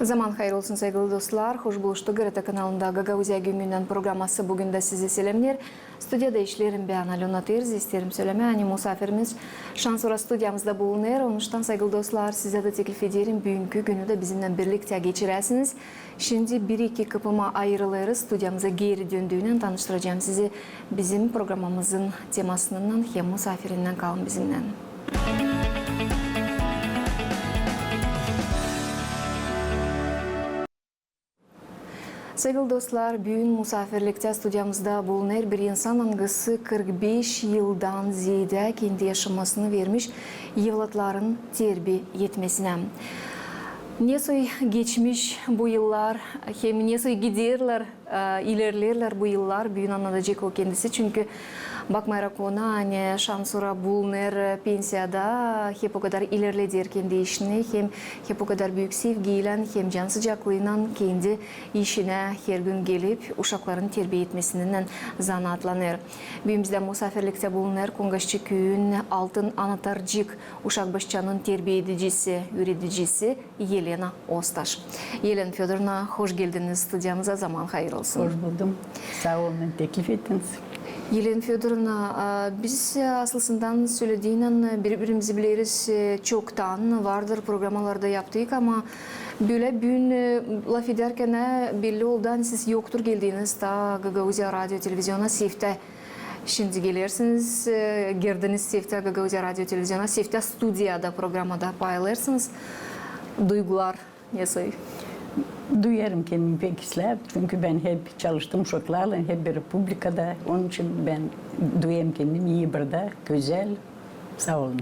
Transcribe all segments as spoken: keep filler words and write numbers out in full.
Zaman hayır olsun, saygılı dostlar. Hoş buluştuk. GRT kanalında "Gagauziya gün-gündän" programası bugün dä sizi selämneer. Studiyada işleerim bän, Alöna Terzi. İsteerim sölemää, ani musaafirimiz şansora studiyamızda bulunêr. Onuştan, saygılı dostlar, sizä dä teklif ederim, büünkü günü dä bizimnän birliktä geçiräsiniz. Şindi bir-iki kıpıma ayırılêrız. Studiyamıza geeri döndüynän tanıştıracam sizi bizim programamızın temasınnan hem musaafirinnän. Kalın bizimnän. Saygılı dostlar, büün musaafirliktä studiyamızda bulunêr bir insan, angısı kırk beş yıldan zeedä kendi yaşamasını vermiş evlatların terbiä etmesinä. Nesoy geçmiş bu yıllar, hem nesoy giderlär, e, ilerlerlär bu yıllar, büün annadacek o kendisi. Çünkü bakmayarak ona, ani şansora bulunêr pensiyada, hep okadar ilerleder kendi işini, hem hep okadar büük sevgiylän, hem can sıcaklııylan kendi işinä hergün gelip, uşakların terbiä etmesinnän zanaatlanêr. Büün bizdä musaafirliktä bulunêr Kongaşçı küüyün Altın Anatarcık uşak başçanın terbiä edicisi, üüredicisi Elena Ostaş. Elena Födorovna, hoş geldiniz studiyamıza, zaman hayır olsun. Hoş buldum. Saa olun, teklif ettiniz. Elena Födorovna, a, biz, e, aslısından sölädiynän, e, biri-birimizi bileriz, e, çoktan, vardır programalarda yaptık, ama bölä büün, e, lafedärkän, e, belli oldu, ani siz yoktur geldiniz taa Gagauziya radio televiziona seftä. Şindi gelersiniz, e, girdiniz seftä Gagauziya radio televiziona, seftä studiyada, programada paylaşêrsınız. Duygular nesoy? Duyêrım kendimi pek islää, çünkü bän hep çalıştım uşaklarlan, hep bir publikada. Onun için bän duyêrım kendimi ii burada, gözäl. Saa olun.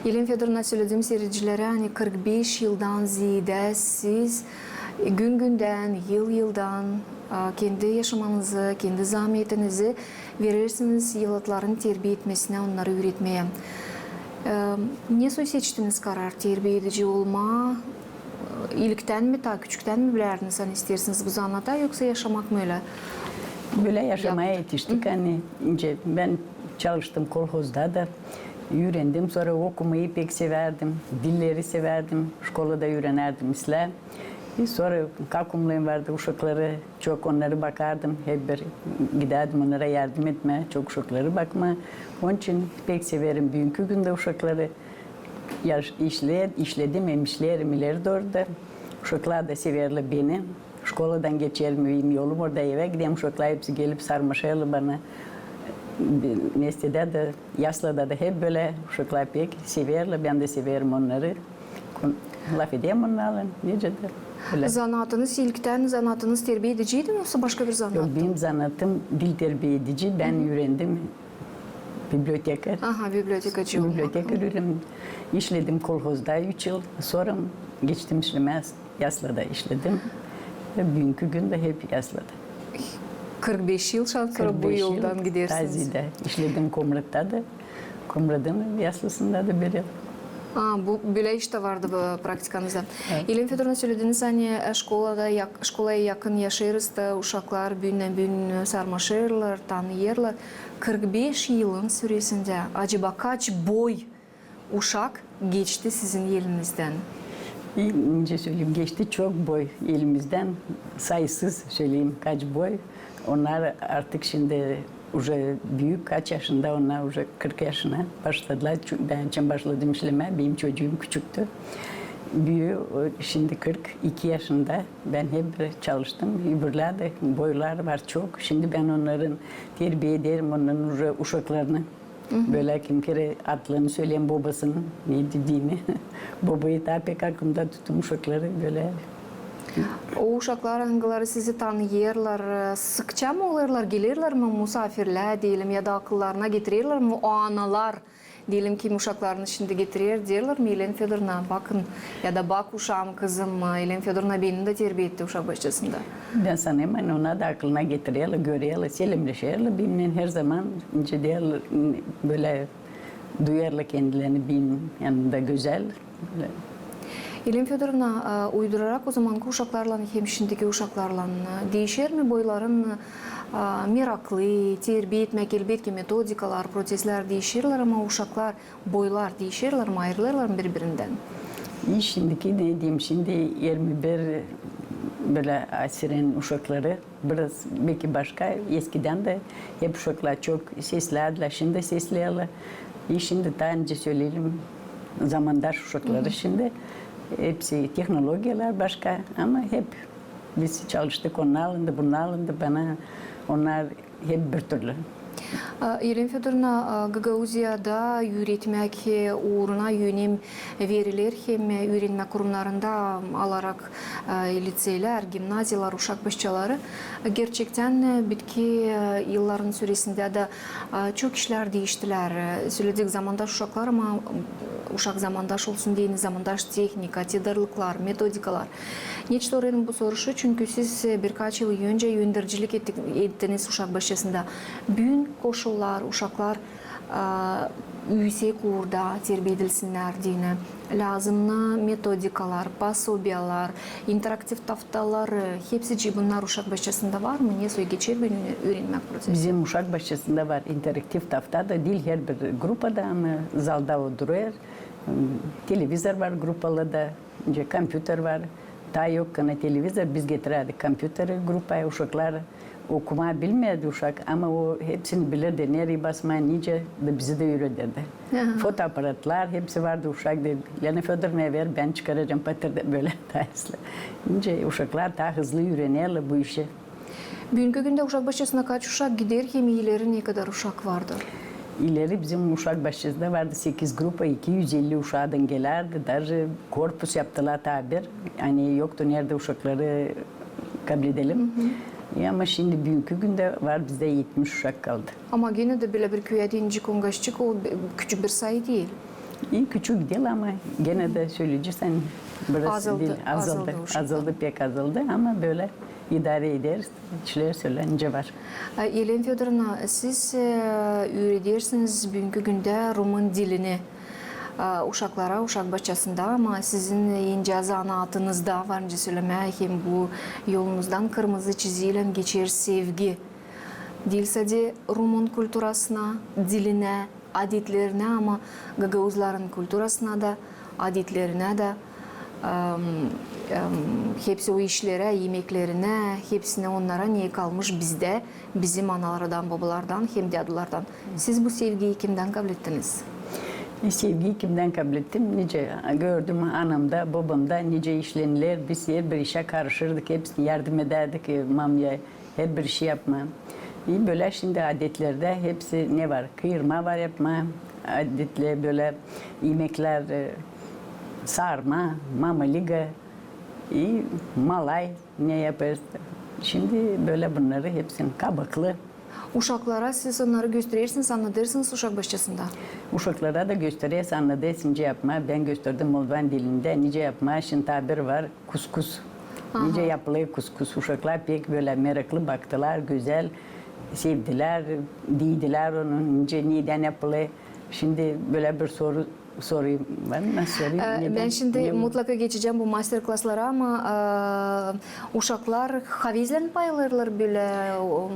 Elena Födorovna, sölädim siiredicilerä, ani kırk beş yıldan zeedä siz gün-gündän, yıl-yıldan, a, kendi yaşamanızı, kendi zaametinizi verersiniz evlatların terbiä etmesinä, onnarı üüretmeyä. E, nesoy seçtiniz karar terbiä edici olmaa? İlktän mi, taa küçüktän mi bilärdiniz, ani isteersiniz bu zanaata, yoksa yaşamak mı ölä? Bölä yaşamaya etiştik, ani nicä bän çalıştım kolhozda da, üürendim, sora okumayı pek sevärdim, dilleri sevärdim, şkolada üürenärdim islää. E, sora kakumlayım vardı, uşakları, çok onnarı bakardım, hep bir gidärdim onnara yardım etmää, çok uşakları bakmaa. Onun için pek severim büünkü gündä uşakları. Yaş-, işle-, işledim hem işleerim ileri dooru da. Uşaklar da severlär beni. Şkoladan geçerim, benim yolum orada evä giderim. Uşaklar hepsi gelip sarmaşêrlar bana. Nesnedä dä, yaslada da hep bölä. Uşaklar pek severlär, bän dä severim onnarı. Kon-, lafederim onnarlan, nicä dä. Bölä. Zanaatınız, ilktän zanaatınız terbiä ediciydi mi, yoksa başka bir zanaat? Yok, benim zanaatım dil terbiä edici. Bän üürendim bibliotekar. Aha, bibliotekacı olmak. Bibliotekar üürendim. İşledim kolhozda üç yıl. Sora geçtim işlemää, yaslada işledim. Ve büünkü gündä hep yaslada. Kırk beş yıl şansora bu yoldan gidersiniz. Kırk beş yıl. Taa zeedä işledim Komratta da. Komratın yaslısında da bir yıl. A, bu, bölä iş dä vardı bu praktikanızda. Evet. Elena Födorovna, sölädiniz, ani, e, şkolada yak-, şkolaya yakın yaşêêrız da, uşaklar büündän-büün sarmaşêrlar, tanıyêrlar. Kırk beş yılın süresindä acaba kaç boy uşak geçti sizin elinizdän? Nicä söleyim, geçti çok boy elimizdän, sayısız söleyim, kaç boy. Onnar artık şindi uje büük, kaç yaşında, onnar uje kırk yaşına başladılar. Çü-, bän çün başladım işlemää, benim çocuum küçüktü. Büük, o şindi kırk iki yaşında. Bän hep bir çalıştım. Öbürlär dä, boylar var çok. Şindi bän onnarın terbiä ederim, onnarın uje uşaklarını. Bölä kim kerä adlarını söleerim bobasının, ne dediini. Bobayı taa pek aklımda tuttum, uşakları bölä. O uşaklar, angıları sizi tanıyêrlar, sıkça mı olêrlar, gelerlär mi musaafirlää, deyelim, ya da akıllarına getirerlär mi o analar, deyelim ki, uşaklarını şindi getirer, deerlär mi, Elena Födorovna, bakın, ya da bak uşaam, kızım, Elena Födorovna beni dä terbiä etti uşak başçasında. Bän sanêrım, ani onnar da akılına getirerlär, görerlär, selemneşerlär benimnän her zaman, nicä deerlär, bölä duyêrlar kendilerini benim yanımda gözäl. Elena Födorovna, e, uydurarak o zamankı uşaklarlan hem şindiki uşaklarlan, e, diişer mi boyların, e, meraklı, terbiä etmäk, elbetki, metodikalar, proseslär diişerlär, ama uşaklar, boylar diişerlär mi, ayırılêrlar mı biri-birindän? E, şindiki, ne deyim, şindi irmi bir bölä asirin uşakları, biraz beki başka, eskidän dä hep uşaklar çok seslärdilär, şindi sesleerlär. E, şindi taa nicä söleyelim, zamandaş uşakları şindi. Hepsi tehnologiyalar başka, ama hep biz çalıştık, onnarlan da, bunnarlan da, bana onnar hep bir türlü. A, Elena Födorovna, a, Gagauziyada üüretmäk, e, uuruna önem veriler hem, e, üürenmäk kurumnarında, alarak, e, liţeylär, gimnaziyalar, uşak başçaları. Gerçektän, e, bitki, e, yılların süresindä dä, e, çok işlär diiştilär. E, söledik, zamandaş uşaklar, ama uşak zamandaş olsun deyni, zamandaş tehnika, tedarlıklar, metodikalar. Neçin soruyorum bu soruşu? Çünkü siz, e, birkaç yıl öncä öndercilik ettik-, ettiniz uşak başçasında. Büün koşullar, uşaklar, a, üüsek uurda terbiedilsinnär deyni. Lääzımnı metodikalar, posobiyalar, interaktiv taftaları, hepsicii bunnar uşak başçasında var mı? Ne soy geçer büün üürenmäk prosesi? Bizim uşak başçasında var interaktiv tafta da diil herbir grupada, ama zalda o durêr. Televizor var grupalarda, nicä kompyuter var. Taa yok kana televizor, biz getirärdik kompyuteri grupaya, uşaklar okumaa bilmärdi uşak, ama o hepsini bilärdi, nereyi basmaa, nicä, da bizi dä üürederdi. Aha. Fotoaparatlar, hepsi vardı, uşak dedi, Elena Födorovnaya ver, bän çıkaracam patırda, bölä taa hızlı. Nicä uşaklar taa hızlı üürenerlär bu işi. Büünkü gündä uşak başçasına kaç uşak gider hem ileri ne kadar uşak vardır? İleri bizim uşak başçasında vardı sekiz grupa, iki üz elli uşaadan gelärdi. Daje korpus yaptılar taa bir. Ani yoktu neredä uşakları kabledelim. E, ama şindi büünkü gündä var bizdä etmiş uşak kaldı. Ama genä dä bölä bir küüyä deyni Kongaççık, o be-, küçük bir sayı diil. E, küçük diil, ama genä dä söleyeceksin, biraz azaldı, diil, azaldı, azaldı uşaklar. Azaldı, pek azaldı, ama bölä idare ederiz. İşlär sölä nicä var. E, Elena Födorovna, siz, e, üüredersiniz büünkü gündä rumın dilini, e, uşaklara, uşak başçasında, ama sizin incä zanaatınızda var nicä sölemää, hem bu yolunuzdan kırmızı çizilän geçer sevgi. Diil sade rumın kulturasına, dilinä, adetlerinä, ama gagauzların kulturasına da, adetlerinä dä, em, em, hepsi o işlerä, imeklerinä, hepsinä onnara, ne kalmış bizdä, bizim analardan, bobalardan hem dädulardan. Siz bu sevgiyi kimdän kablettiniz? E, sevgiyi kimdän kablettim? Nicä gördüm anamda, bobamda, nicä işleniler, biz herbir işä karışırdık, hepsini yardım edärdik, e, mamaya, herbir işi yapmaa. E, bölä şindi adetlerdä hepsi ne var? Kıyırma var yapmaa, adetlär bölä imeklär, e, sarma, mamaliga, e, malay ne yapêrız. Şindi bölä bunnarı hepsini, kabaklı. Uşaklara siz onnarı gösterersiniz, annadêrsınız uşak başçasında? Uşaklara da göstereriz, annadêrız nicä yapmaa. Bän gösterdim moldovan dilindä nicä yapmaa. Şindi taa bir var. Kuskus. Aha. Nicä yapılêr kuskus. Uşaklar pek bölä meraklı baktılar, gözäl sevdilär, diidilär onu, nicä, nedän yapılêr. Şindi bölä bir soru, soru var mı? Soru, e, nedän? Bän şindi mutlaka geçecäm bu master-klaslara, ama, e, uşaklar havezlän payılêrlar bölä, o,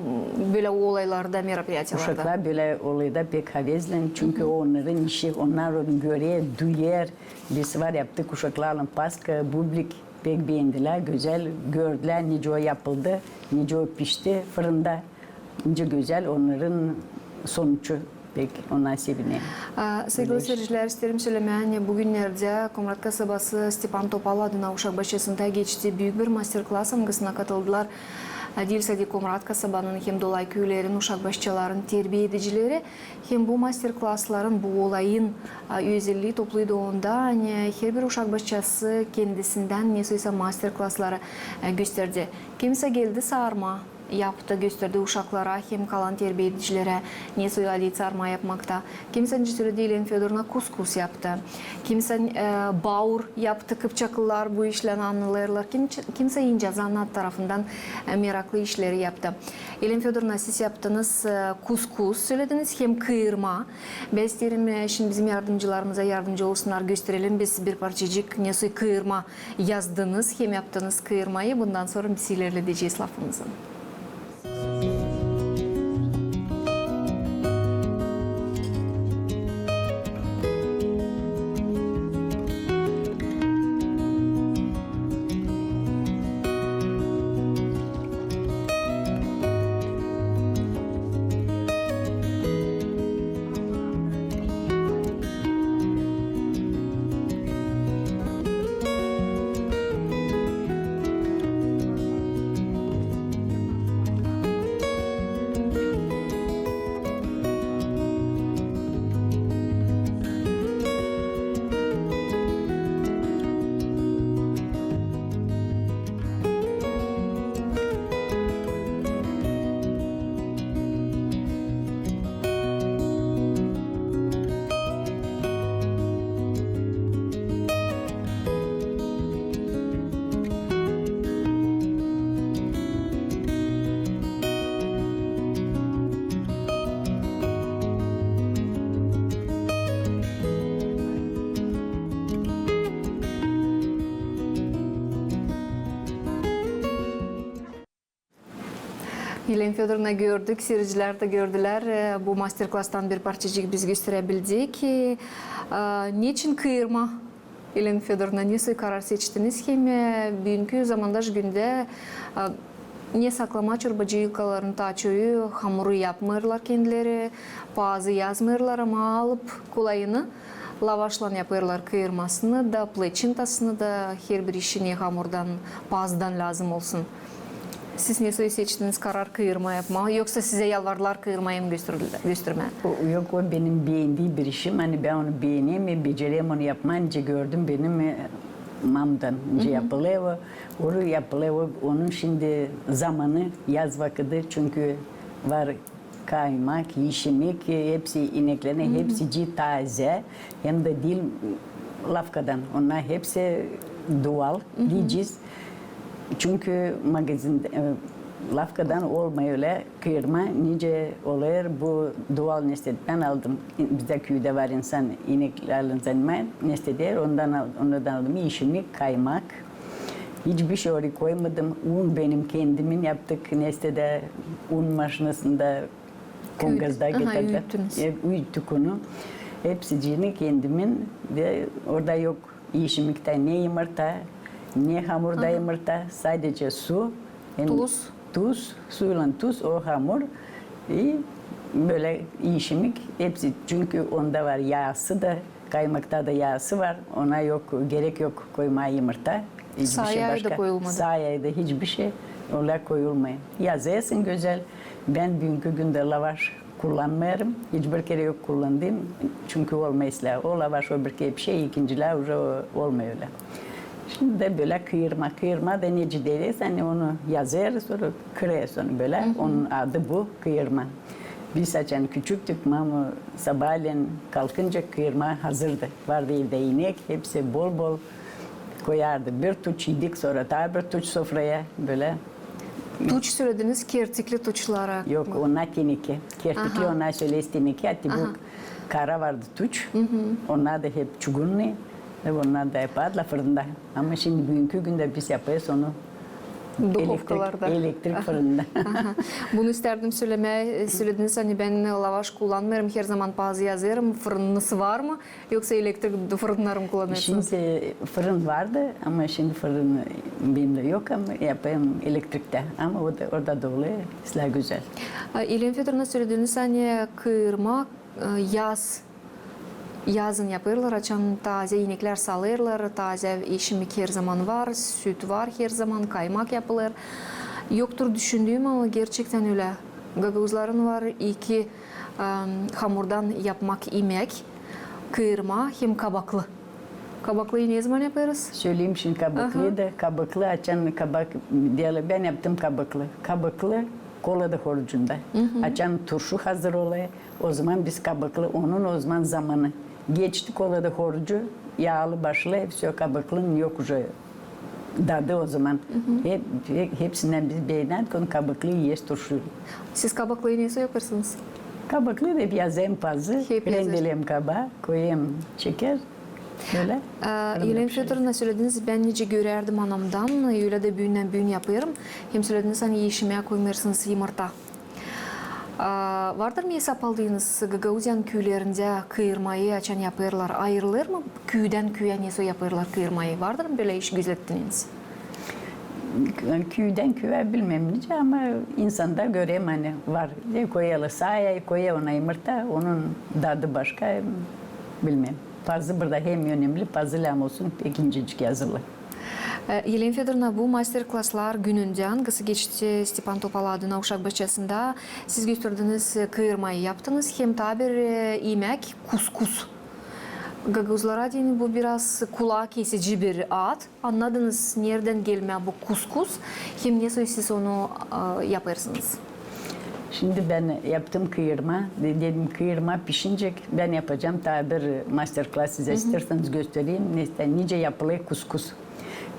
bölä olaylarda, meropiyatiyalarda. Uşaklar bölä olayda pek havezlän, çünkü onnarın işi, onnar onu görer, duyêr. Biz var yaptık uşaklarlan paska, bublik. Pek beendilär, gözäl gördülär, nicä o yapıldı, nicä o pişti fırında, nicä gözäl onnarın sonucu, pek ona sevinerim. A, saygılı seyircilär, isteerim sölemää, ani bu günnerdä Komrat kasabası Stepan Topal adına uşak başçasında geçti büük bir master-klas, angısına katıldılar, a, diil sade Komrat kasabanın, hem dolay küülerin uşak başçaların terbiedicileri. Hem bu master-klasların, bu olayın, a, özellii topluydu onda, ani herbir uşak başçası kendisindän nesoysa master-klasları, e, gösterdi. Kimsä geldi, sarma yaptı, gösterdi uşaklara hem kalan terbiedicilerä, nesoy alet sarma yapmakta. Kimsä, nicä söledi Elena Födorovna, kuskus yaptı. Kimsä, e, baur yaptı, kıpçaklılar bu işlän annadêrlar. Kim-, kimsä incä zanaat tarafından, e, meraklı işleri yaptı. Elena Födorovna, siz yaptınız, e, kuskus, sölediniz, hem kıyırma. Bän isteerim, e, şindi bizim yardımcılarımıza yardımcı olsunnar, gösterelim biz bir parçacık, nesoy kıyırma yazdınız, hem yaptınız kıyırmayı. Bundan sora biz ilerledecez lafımızı. Elena Födorovna, gördük, siiredicilär dä gördülär. E, bu master-klastan bir parçacık biz gösterebildik. E, e, neçin kıyırma? Elena Födorovna, nesoy karar seçtiniz hem, e, büünkü zamandaş gündä, e, ne saklamaa, çorbacı yılkaların taa çoyu hamuru yapmêêrlar kendileri, paazı yazmêêrlar, ama alıp kolayını lavaşlan yapêrlar kıyırmasını da, plaçentasını da, herbir işini hamurdan, paazıdan lääzım olsun. Siz nesoy seçtiniz karar kıyırma yapmaa, yoksa sizä yalvardılar kıyırmayı mı göstermää? O, yok, o benim beendiim bir işim. Ani bän onu beenerim, becereyim onu yapmaa. Nicä gördüm benim, e, mamdan nicä yapılêr o. Onu yapılêr o, onun şindi zamanı, yaz vakıdı, çünkü var kaymak, işimik, e, hepsi ineklerinä, hepsi taaze, hem dä diil lafkadan. Onnar hepsi dual, diicez. Çünkü magazin, e, lafkadan olmêêr ölä kıyırma, nicä olêr bu dual, nesoy bän aldım. Bizdä küüdä var insan, ineklärlän zanimää, nesoy deer, ondan al-, onlardan aldım işimik, kaymak. Hiçbir şey orayı koymadım. Un benim kendimin yaptık, nesoy da un maşinasında, kongazda getirdik. Üüttünüz. E, üüttük onu. Hepsicini kendimin, da orada yok işimiktä ne yımırta, ne hamurda yımırta, sadece su. Hem tuz. Tuz, suylan tuz, o hamur. E, bölä işimik hepsi, çünkü onda var yaası da, kaymakta da yaası var. Ona yok, gerek yok koymaa yımırta. Hiçbir şey başka. Saa yay da koyulmadı. Saa yay da hiçbir şey ölä koyulmêêr. Yazêrsın gözäl. Bän büünkü gündä lavaş kullanmêêrım. Hiçbir kerä yok kullandım. Çünkü olmêêr islää. O lavaş, o bir kerä bir şey, ikincilää uje o-, olmêêr ölä. Şindi dä bölä kıyırma. Kıyırma da nicä deeriz, ani onu yazêrız, sora kırêrız onu bölä. Onun adı bu, kıyırma. Biz açan küçüktük, mama sabaalän kalkınca kıyırma hazırdı. Vardı evdä inek, hepsi bol-bol koyardı. Bir tuç idik, sora taa bir tuç sofraya, bölä. Tuç sölediniz, kertikli tuçlara. Yok, onnar tenekä. Kertikli, onnar söleeriz tenekä, a te bu kara vardı tuç. Onnar da hep çugunnıı. E, onnar da yapardılar fırında. Ama şindi büünkü gündä biz yapêrız onu duhovkalarda, elektrik, elektrik fırında. Bunu istärdim sölemää. Sölediniz, ani bän lavaş kullanmêêrım, herzaman paazı yazêrım. Fırınınız var mı? Yoksa elektrik fırınları mı kullanêrsınız? Şindi fırın vardı, ama şindi fırın bendä yok, ama yapêrım elektriktä. Ama o da, orada da olêr islää gözäl. A, Elena Födorovna, sölediniz, ani kıyırma, e, yaz, yazın yapêrlar, açan taaze ineklär saalêrlar, taaze işimik herzaman var, süt var herzaman, kaymak yapılêr. Yoktur düşündüüm, ama gerçektän ölä. Gagauzların var iki, em, hamurdan yapmak imäk, kıyırma hem kabaklı. Kabaklıyı nezaman yapêrız? Söleyim şindi kabaklıyı da. Kabaklı, açan kabak, deerlär, bän yaptım kabaklı. Kabaklı kolada horucunda. Açan turşu hazır olêr, ozaman biz kabaklı, onun ozaman zamanı. Geçti kolada horucu, yaalı başlêêr, всё, kabaklının yok uje dadı ozaman. Hep, hep, hepsindän biz beenärdik onu, kabaklıyı yeriz turşuylan. Siz kabaklıyı nesoy yapêrsınız? Kabaklıyı da hep yazêrım paazı, hep yazêrsınız. Rendeleyim kabaa, koyêrım şeker. Bölä. Ee, Elena Födorovna, sölediniz, bän nicä görärdim anamdan, ölä dä büündän-büün yapêrım. Hem sölediniz, ani işimää koymêêrsınız yımırta. Aa, vardır mı esap aldınız, Gagauziyanın küülerindä kıyırmayı açan yapêrlar, ayırılêr mı küüdän küüyä, nesoy yapêrlar kıyırmayı? Vardır mı bölä iş gözlettiniz? Küüdän küüyä bilmeerim nicä, ama insanda görerim, ani var. E, koyêrlar saa yay, koyêr ona yımırta, onun dadı başka, bilmeerim. Paazı burada hem önemli, paazı lääzım olsun, pek incecik yazılêr. E, Elena Födorovna, bu master-klaslar günündä, angısı geçti Stepan Topal adına uşak başçasında, siz gösterdiniz, e, kıyırmayı yaptınız, hem taa bir, e, imäk kuskus. Gagauzlara deyni bu biraz kulaa kesici bir ad. Annadınız, neredän gelmää bu kuskus, hem nesoy siz onu, e, yapêrsınız? Şindi bän yaptım kıyırma, de-, dedim, kıyırma pişincek, bän yapacam taa bir master-klas, siz isteerseniz göstereyim, ne-, nicä yapılêr kuskus.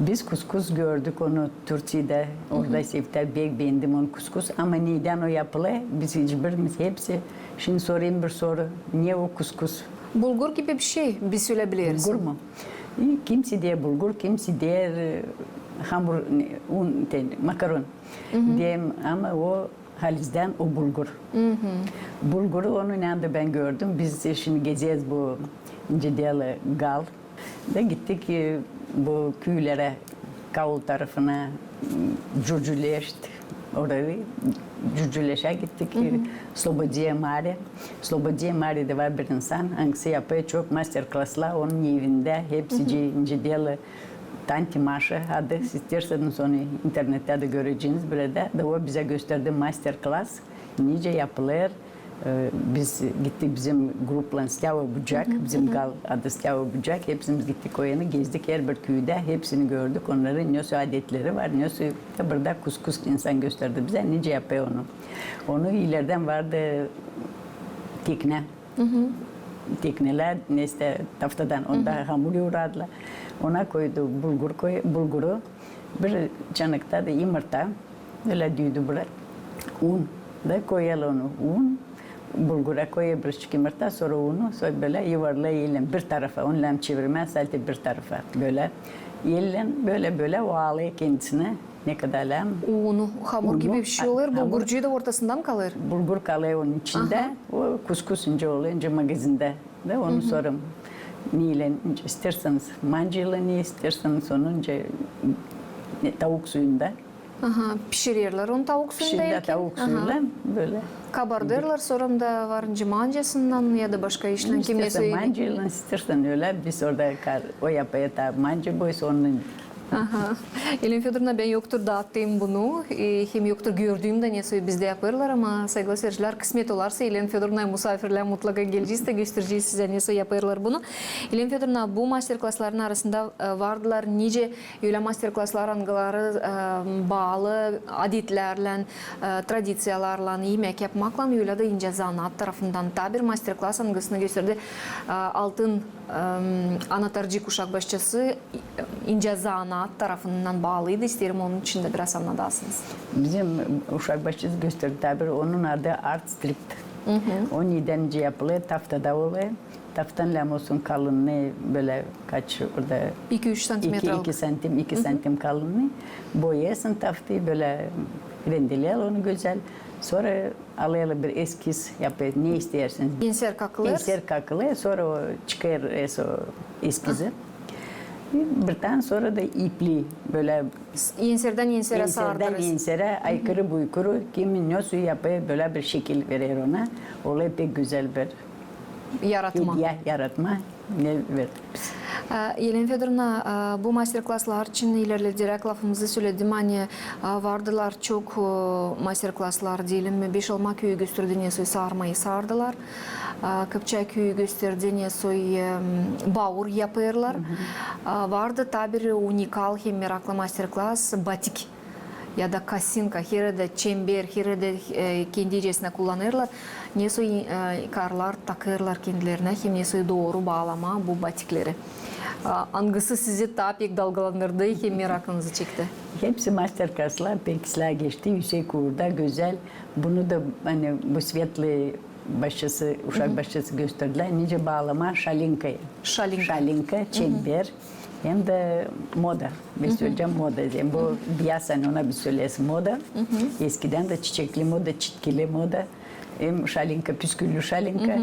Biz kuskus gördük onu Türkiyedä, orada sevdä, bek beendim onu kuskus, ama nedän o yapılêr, biz hiçbirimiz, hepsi, şindi sorayım bir soru, ne o kuskus? Bulgur gibi bir şey, biz ölä bileriz. Bulgur mu? E, kimisi deer bulgur, kimisi deer, e, hamur, ne, un, te-, makaron. Deerim, ama o Halizdän o bulgur. Bulguru, onu nända bän gördüm. Biz şindi gezeriz bu, nicä deerlär, gal. Da gittik, e, bu küülerä, Kaul tarafına, m, Cürcüleşt, orayı, Cürcüleşä gittik, e, Slobodiya Mari. Slobodiya Mari da var bir insan, angısı yapêr çok master-klaslar, onun evindä hepsi, nicä deerlär, Tanti Maşa adı, isteerseniz onu internettän dä göreceniz burada. Da o bizä gösterdi master-klas, nicä yapılêr. E, biz gittik bizim gruplan Stava Bucak, bizim gal adı Stava Bucak, hepsimiz gittik o yana, gezdik herbir küüdä, hepsini gördük, onnarın nesoy adetleri var, nesoy da burada kuskus insan gösterdi bizä, nicä yapêr onu. Onu ileridän vardı teknä. Teknelär, neysä, taftadan, onda hamur yuurardılar. Ona koydu bulgur, koy-, bulguru, bir çanakta da yımırta, ölä düüdü bura, un, da koyêr onu, un, bulgura koyêr birazçık yımırta, sora unu, sora bölä yuvarlêêr ellän bir tarafa, onu lääzım çevirmää, sadä bir tarafa, bölä ellän, bölä, bölä ovalêêr kendisinä, ne kadar lääzım. Unu, hamur gibi bir şey olêr, bulgurcuu da ortasında mı kalêr? Bulgur kalêr onun içindä. O kuskus nicä olêr, nicä magazindä. Da onu sora neylän, isteerseniz mancıylan, ne isteerseniz, onu nicä, e, tauk suyunda. Aha, pişirerlär onu tauk suyunda. Pişirerlär tauk suyunda, bölä. Kabardêrlar, sora da var nicä mancasınnan ya da başka işlän, kim nesoy. İsteersin mancıylan, isteersin ölä, biz orada kar-, o yapêr ta mancı boysa, onun Aha. Elena Födorovna, bän yoktur daattım bunu, e, hem yoktur gördüüm dä, nesoy bizdä yapêrlar, ama, saygılı seyircilär, kısmet olarsa, Elena Födorovnayı musaafirlää mutlaka gelecez dä gösterecez sizä, nesoy yapêrlar bunu. Elena Födorovna, bu master-klasların arasında, e, vardılar nicä ölä master-klaslar, angıları, e, baalı adetlärlän, e, tradiţiyalarlan, imäk yapmaklan, ölä dä incä zanaat tarafından. Taa bir master-klas, angısını gösterdi, e, Altın Em, Anatarcık uşak başçası, incä zanaat tarafından baalıydı. İsteerim, onun için dä biraz annadasınız. Bizim uşak başçası gösterdi, taa bir onun adı Art Strict. O nedän nicä yapılêr, taftada olêr. Taftanın lääzım olsun kalınlıı bölä kaç orada? İki-üç santimetra. İki, iki santim, iki santim kalınlıı. Boyêêrsın taftayı, bölä rendeleyerlär onu gözäl. Sora alêrlar bir eskiz, yapêr, ne isteersiniz. Enser kakılêr. Enser kakılêr, sora o çıkêr es-, o eskizi. Birtän sora da ipli, bölä enserdän enserä sardırêrsın. Enserdän enserä, aykırı-buykuru, kim nesoy yapêr, bölä bir şekil verer ona. Olêr pek gözäl bir yaratma. Hediä, yaratma. Ne verdik biz? E, Elena Födorovna, e, bu master-klaslar için ilerlederäk lafımızı söledim, ani, e, vardılar çok, e, master-klaslar, deyelim, Beşalma küüyü gösterdi, nesoy sarmayı sardılar. E, Kıpçak küüyü gösterdi, nesoy, e, baur yapêrlar. E, vardı taa bir unikal hem meraklı master-klas, batik ya da kosinka, herä dä çember, herä dä, e, kendi icesinä kullanêrlar. Nesoy, e, karılar takêrlar kendilerinä, hem nesoy dooru baalamaa bu batikleri. A, angısı sizi taa pek dalgalandırdı hem merakınızı çekti? Hepsi master-klaslar pek islää geçti, üüsek uurda, gözäl. Bunu da, ani, bu svetli başçası, uşak başçası gösterdilär, nicä baalamaa şalinkayı. Şalinka. Şalinka, çember, hem dä moda. Biz söleyecäm moda. Hem bu biyaz, ani ona biz söleeriz moda. Eskidän dä çiçekli moda, çitkili moda. Hem şalinka, püsküllü şalinka.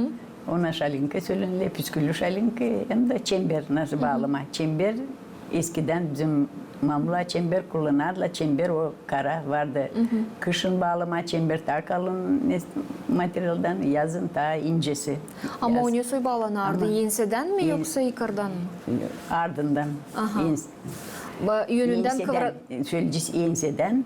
Ona şalinka sölenilär, püsküllü şalinka. Hem dä çember, nasıl baalamaa. Çember eskidän bizim mamular çember kullanardılar. Çember o kara vardı. Kışın baalamaa çember taa kalın materialdan, yazın taa incesi. Ama o nesoy baalanardı? Ensedän mi, yoksa yukardan mı? Ardından. Aha. Yönündän kıvra-, söleyecez ensedän.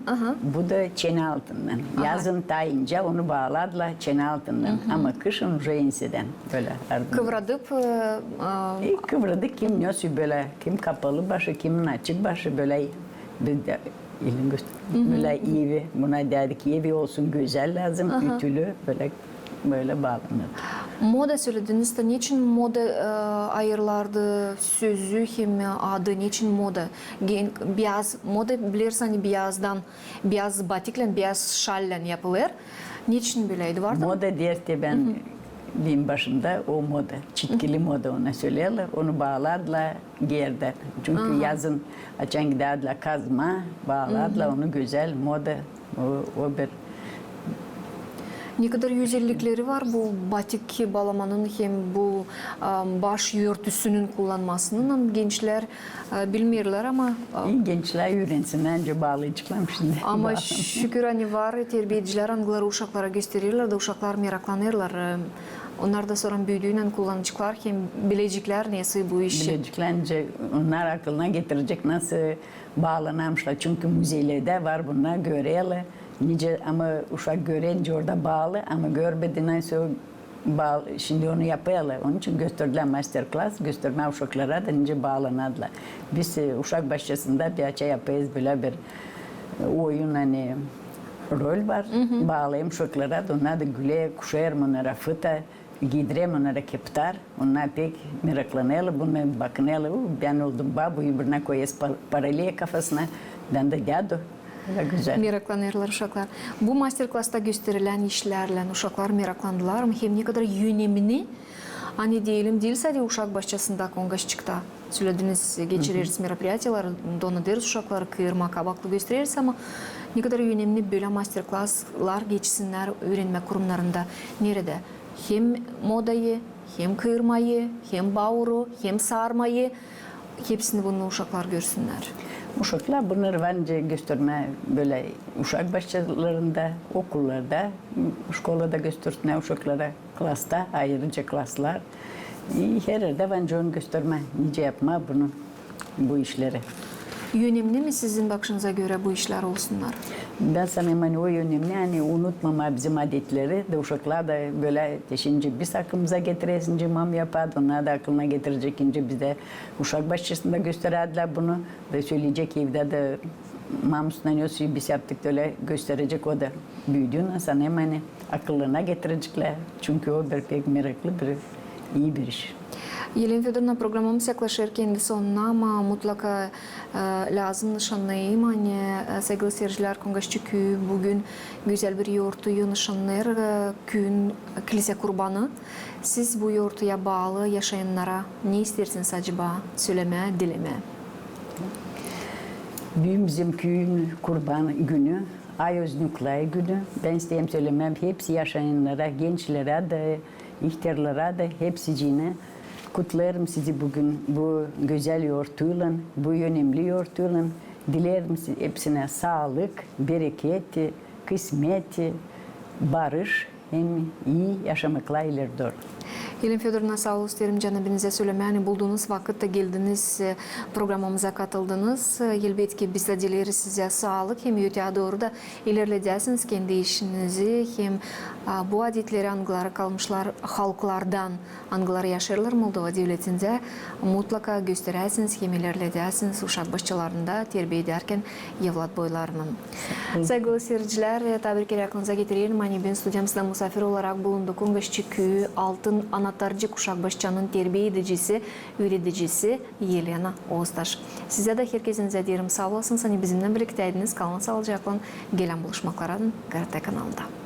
Bu da çene altından. Yazın taa incä, onu baalardılar çene altından. Ama kışın uje ensedän. Bölä ardından. Kıvradıp, e, a, e, kıvradıp, kim nesoy bölä, kim kapalı başı, kimin açık başı, bölä bir dä elin göster-, bölä evi, buna dedik, evi olsun gözäl lääzım, ütülü, bölä, bölä baalanır. Moda sölediniz dä, neçin moda, e, ayırılardı sözü hem adı, neçin moda? Gen-, biyaz moda, bilersiniz, ani biyazdan, biyaz batiklän, biyaz şallän yapılêr. Neçin bölä idi, vardı mı? Moda deer dä bän, benim başımda o moda. Çitkili moda ona söleerlär. Onu baalardılar geerdä. Çünkü yazın açan gidärdiler kazmaa, baalardılar onu gözäl moda. O, o bir Ne kadar gözellikleri var bu batik baalamanın hem bu, a, baş örtüsünün kullanmasının, gençlär, a, bilmeerlär, ama, a, İi, gençlär üürensin, ancak baalayaceklar şindi. Ama şükür, ani var terbiyecilär, angıları uşaklara göstererlär da uşaklar meraklanêrlar. E, onnar da sora büüdüynän kullanaceklar hem bileceklär nesoy bu işi. Bileceklär, ancak onnar akılına getirecek, nasıl baalanarmışlar. Çünkü muzeylerdä var bunnar, görerlär. Nicä, ama uşak görencä orada baalı, ama görmedi, nasıl baalı, şindi onu yapêrlar. Onun için gösterdilär master-klass, göstermää uşaklara da nicä baalanardılar. Biz, e, uşak başçasında bir açan yapêrız bölä bir, e, oyun, ani rol var. Baalayım uşaklara da, onnar da güler, kuşêêrım onnara fıta, giiderim onnara keptar. Onnar pek meraklanêrlar, buna bakınêrlar. "U, bän oldum babu", öbürünä koyêrız pa-, paralel kafasına. "Bän dä dädu". Ölä gözäl. Meraklanêrlar uşaklar. Bu master-klassta gösterilän işlärlän uşaklar meraklandılar mı? Hem ne kadar önemli, ani deyelim, diil sade uşak başçasında, kongaşçıkta sölediniz, geçireriz meropriyatiyaları, donederiz uşakları, kıırma, kabaklı göstereriz, ama ne kadar önemli bölä master-klasslar geçsinnär üürenmä kurumnarında. Neredä? Hem modayı, hem kıırmayı, hem bauru, hem saarmayı, hepsini bunu uşaklar görsünnär. Uşaklar bunnarı var nicä göstermää bölä uşak başçalarında, okullarda, şkolada göstersinnär uşaklara, klasta, ayırıca klaslar. E, her erdä var nicä onu göstermää, nicä yapmaa bunu, bu işleri. Önemli mi sizin bakışınıza görä bu işlär olsunnar? Bän sanêrım, ani o önemli, ani unutmamaa bizim adetleri, da uşaklar da bölä, te şindi biz aklımıza getirersiniz, nicä mam yapardı, onnar da akılına getirecek, nicä bizdä uşak başçasında gösterärdilär bunu, da söleyecek evdä dä, mamusundan, ösü biz yaptık, da ölä gösterecek o da. Büüdüynän sanêrım, ani akılına getireceklär, çünkü o bir pek meraklı bir, ii bir iş. Elena Födorovna, programamız yaklaşêr kendi sonuna, ama mutlaka, e, lääzım nışannayım, ani, e, saygılı siircilär, Kongaşçı küüyü büün gözäl bir yortuyu nışannêêr, e, küün, kilsä kurbanı. Siz bu yortuya baalı yaşayannara ne isteersiniz acaba sölemää, dilemää? Büün bizim küüyün kurban günü, Ayoz Nikolay günü. Bän isteerim sölemää hepsi yaşayannara, gençlerä dä, ihtärlara da, hepsiciinä. Kutlêêrım sizi büün bu gözäl yortuylan, bu önemli yortuylan. Dileerim sizi hepsinä saalık, bereket, kısmet, barış hem ii yaşamaklar ileri dooru. Elena Födorovna, saa olun, isteerim canabinizä sölemää, ani buldunuz vakıt da geldiniz, e, programamıza katıldınız. E, elbetki, biz dä dileeriz sizä saalık hem öteyä dooru da ilerledäsiniz kendi işinizi hem, a, bu adetleri, angıları kalmışlar halklardan, angıları yaşêêrlar Moldova devletindä, mutlaka gösteräsiniz hem ilerledäsiniz uşak başçalarında terbiä edärkän evlat boylarını. Saygılı siircilär, e, taa bir kerä aklınıza getirelim, ani büün studiyamızda musaafir olarak bulundu Kongaşçı küüyü Altın Anahtarcık uşak başçanın terbiä edicisi, üüredicisi Elena Oztaş. Sizä dä, herkezinizä deerim saa olasınız, ani bizimnän birliktäydiniz. Kalın saalıcaklan, gelän buluşmaklara, GRT kanalında.